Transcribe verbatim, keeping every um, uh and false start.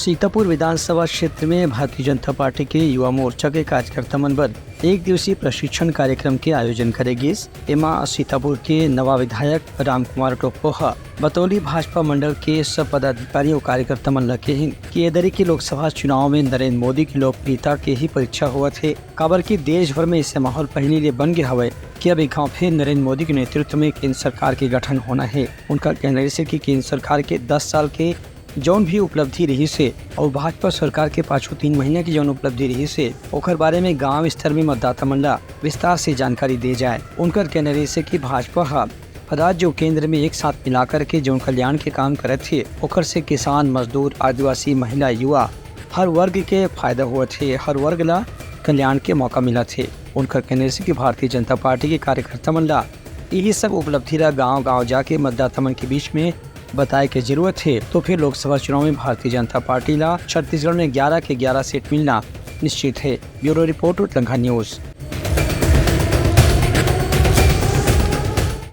सीतापुर विधानसभा क्षेत्र में भारतीय जनता पार्टी के युवा मोर्चा के कार्यकर्ता मन बर एक दिवसीय प्रशिक्षण कार्यक्रम के आयोजन करे गिस। एमा सीतापुर के नवा विधायक राम कुमार टोप्पो ह बतौली भाजपा मंडल के सब पदाधिकारी अउ कार्यकर्ता मन ल केहिन कि ए दरी के लोकसभा चुनाव में नरेंद्र मोदी की लोकप्रियता के ही परीक्षा होवत हे, काबर कि देश भर में ऐसे माहौल पहली ले बन गया हवय कि अब एक गांव फिर नरेंद्र मोदी के नेतृत्व में केंद्र सरकार के गठन होना है। उनका कहना है कि केंद्र सरकार के दस साल के जौन भी उपलब्धि रही से और भाजपा सरकार के पाछू तीन महीना की जौन उपलब्धि रही से, ओकर बारे में गांव स्तर में मतदाता मन ला विस्तार से जानकारी दे जाए। उनकर कहना रही से कि भाजपा ह राज्य अउ केंद्र में एक साथ मिलाकर के जौन कल्याण के काम करत हे, ओकर से किसान, मजदूर, आदिवासी, महिला, युवा, हर वर्ग के फायदा होवत हे, हर वर्ग ला कल्याण के मौका मिलत हे। उनकर कहना रही से कि भारतीय जनता पार्टी के कार्यकर्ता मन ला यही सब उपलब्धि ला गांव-गांव जाके मतदाता मन के बीच में बताए के जरूरत हे, तो फिर लोकसभा चुनाव में भारतीय जनता पार्टी ला छत्तीसगढ़ में ग्यारह के ग्यारह सीट मिलना निश्चित है। ब्यूरो रिपोर्ट, उतलंघा न्यूज।